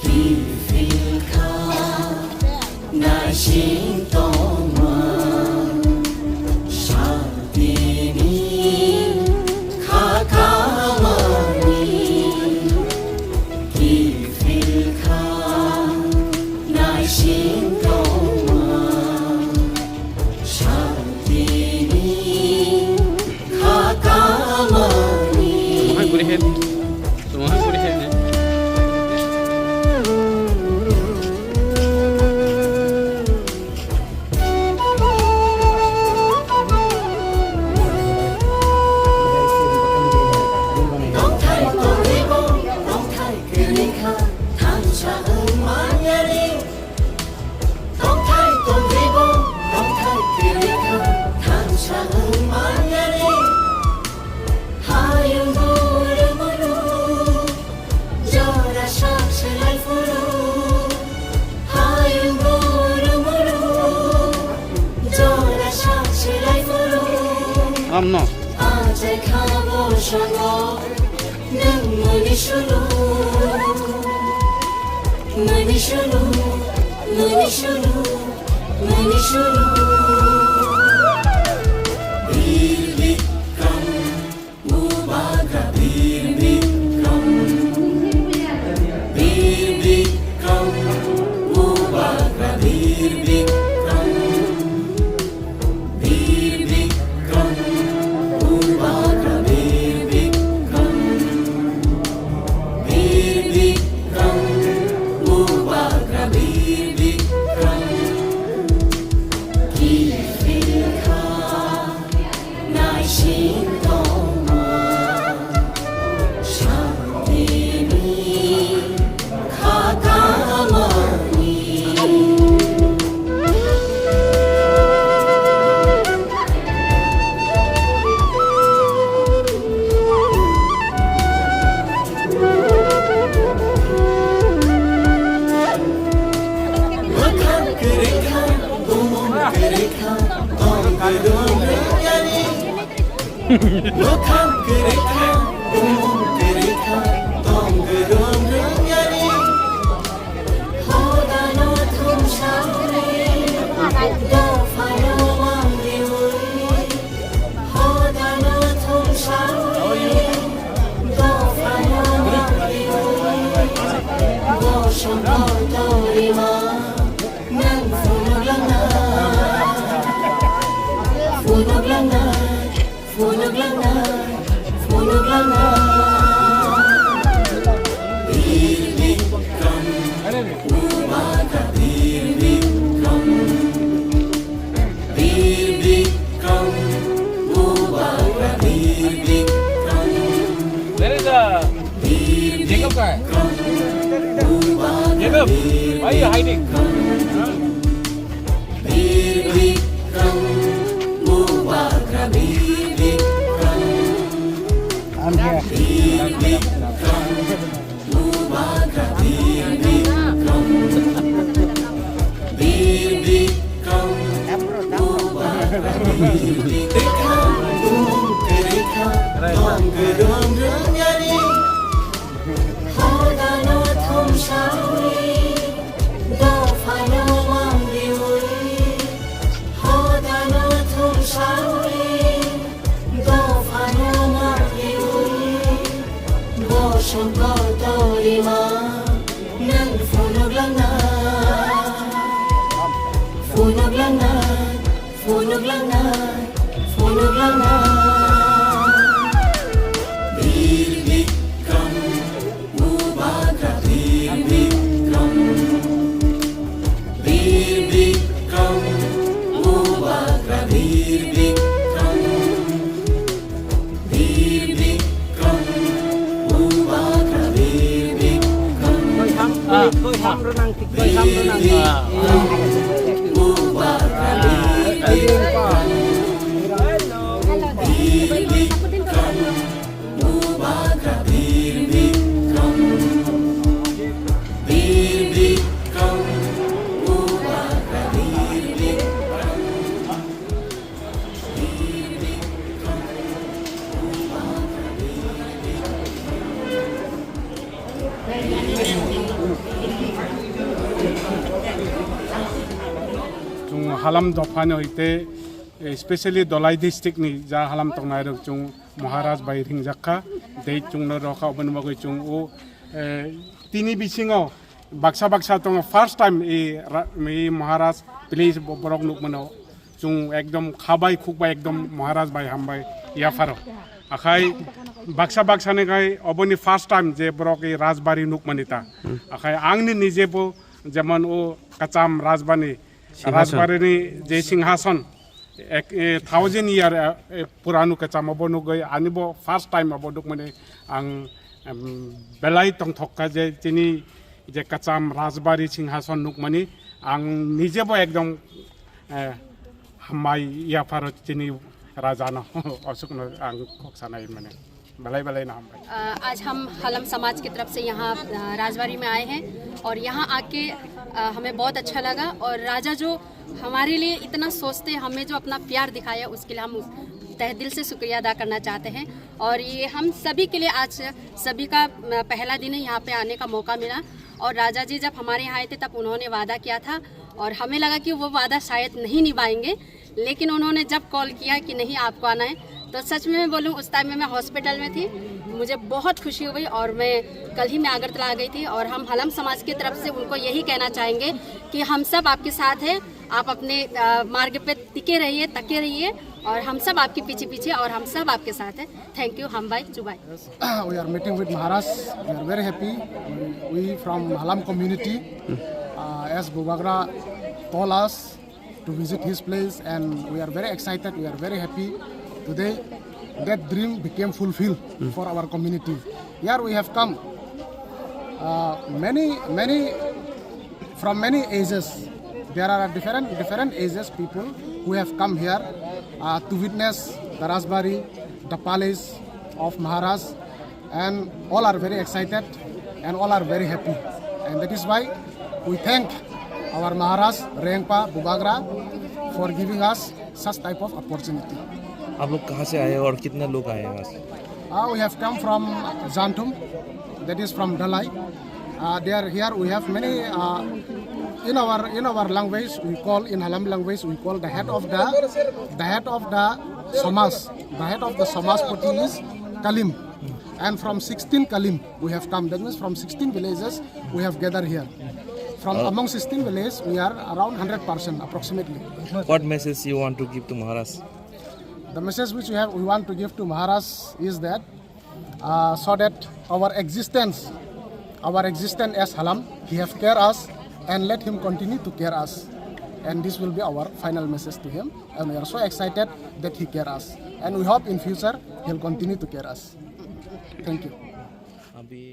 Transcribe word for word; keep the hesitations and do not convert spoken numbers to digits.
Kiphilkha naising tongma, santini kha kamani. Kiphilkha naising tongma, santini kha kamani. Tongthai guri he, tongthai guri he ne. Tongthai tongribo, tongthai kwrwi kha, thansa wng manyani. Tongthai tongribo, tongthai kwrwi kha, thansa wng manyani. Hayung guru munu, jora sak selai phuru. Hayung guru munu, jora sak selai phuru. Amno. Ajai khabo sango, nwng muni sulu. Muni sulu, muni sulu, muni sulu. Bir Bikram, Bubagra Bir Bikram. Bir Bikram, Bubagra Bir Bikram. Bir Bikram, Bubagra Bir Bikram. Bir Bikram, Bubagra Bir Bikram. Kiphilkha naising tongma, santini kha kamani. Mwkhang kwrwi kha, bumung kwrwi kha, tong kwrwng rwngyani. Mwkhang kwrwi kha, bumung kwrwi kha, tong kwrwng rwngyani. Hodano thumsawi, dophano mangliwi. Hodano thumsawi, dophano mangliwi. Bosong kotor rima, nwng phunuk langnai, phunuk langnai. Phunuk langnai, phunuk langnai. Bir Bikram, Bubagra Bir Bikram. Bir Bikram, Bubagra Bir Bikram. Where is the Bir Jacob guy? Bikram, Bubagra Jacob, Bir why are you hiding? Bikram. Bir Bikram, Bubagra Bir Bikram. I'm here. Bir Bikram, Bubagra Bir Bikram. Bir Bikram, Bubagra Bir Bikram. Bumung kwrwi kha, tong kwrwng rwngyani. Hodano thumsawi, dophano mangliwi. Hodano thumsawi, dophano mangliwi. Bosong kotor rima, nwng phunuk langnai, phunuk langnai. Phunuk langnai, phunuk langnai. Bir Bikram, Bubagra Bir Bikram. Bir Bikram, Bubagra Bir Bikram. Bir Bikram, Bubagra Bir Bikram. Chwng halam dophani hoite, especially Dhalai district ni ja halam tongnai rok chwng Maharaj bai ringjakha, dei chwngno rokha, oboni bagwi chwng o, eh, tini bisingo baksa baksa tongo, first time i ra-, i Maharaj please bo-, borok nukmano. Chwng ekdom khabai khukbai ekdom Maharaj bai hambai yapharo. Akhai baksa baksa ni khai oboni first time je borok i Rajbari nukmani ta. Akhai angni nijebo jemon o kacham Rajbani, Singhason. Rajbari ni je singhason ek, eh, thousand year, eh, eh, puranu kacham abo nugwi ani bo first time abo nukmani ang, em, belai tongthok kha je chini je kacham Rajbari singhason nukmani ang nijebo ekdom, eh, hambai yapharo chini rajano osukno ang khok sanai mane belai belai no hambai. अ, आज हम हलम समाज की तरफ से यहाँ, अ, राजबाड़ी में आए हैं और यहाँ आके, अ, हमें बहुत अच्छा लगा और राजा जो हमारे लिए इतना सोचते, हमें जो अपना प्यार दिखाया, उसके लिए हम उस तहे दिल से शुक्रिया अदा करना चाहते हैं। और ये हम सभी के लिए आज सभी का, अ, पहला दिन है यहाँ पे आने का मौका मिला और राजा जी जब हमारे यहाँ आए थे तब उन्होंने वादा किया था और हमें लगा कि वो वादा शायद नहीं निभाएंगे, लेकिन उन्होंने जब कॉल किया कि नहीं आपको आना है, तो सच में मैं बोलूँ उस टाइम में मैं हॉस्पिटल में थी, मुझे बहुत खुशी हुई और मैं कल ही मैं अगरतला आ गई थी और हम हलम समाज की तरफ से उनको यही कहना चाहेंगे कि हम सब आपके साथ हैं, आप अपने, अ, मार्ग पे टिके रहिए, तके रहिए और हम सब आपके पीछे पीछे और हम सब आपके साथ हैं। Thank you, hambai, chubai. We are meeting with Maharaj. We are very happy. We, we from Halam community. Uh, as Bubagra told us to visit his place, and we are very excited. We are very happy. Today, that dream became fulfilled for our community. Here we have come. Uh, many, many, from many ages. There are different, different ages people who have come here, uh, to witness the Rajbari, the palace of Maharaj, and all are very excited and all are very happy. And that is why we thank our Maharaj Rengpa Bubagra for giving us such type of opportunity. आप लोग कहाँ से आए हो और कितने लोग आए हैं आज? Uh, we have come from Jantum, that is from Dhalai. Uh, there, here we have many, uh, in our, in our language we call, in Halam language we call the head of the, the head of the Samaj. The head of the Samajpati is Kalim. And from sixteen Kalim we have come. That means from sixteen villages we have gathered here. From, uh, among sixteen villages, we are around hundred percent approximately. What message you want to give to Maharaj? The message which we have, we want to give to Maharaj is that, uh, so that our existence, our existence as Halam, he have care us, and let him continue to care us. And this will be our final message to him. And we are so excited that he care us. And we hope in future he'll continue to care us. Thank you. अभी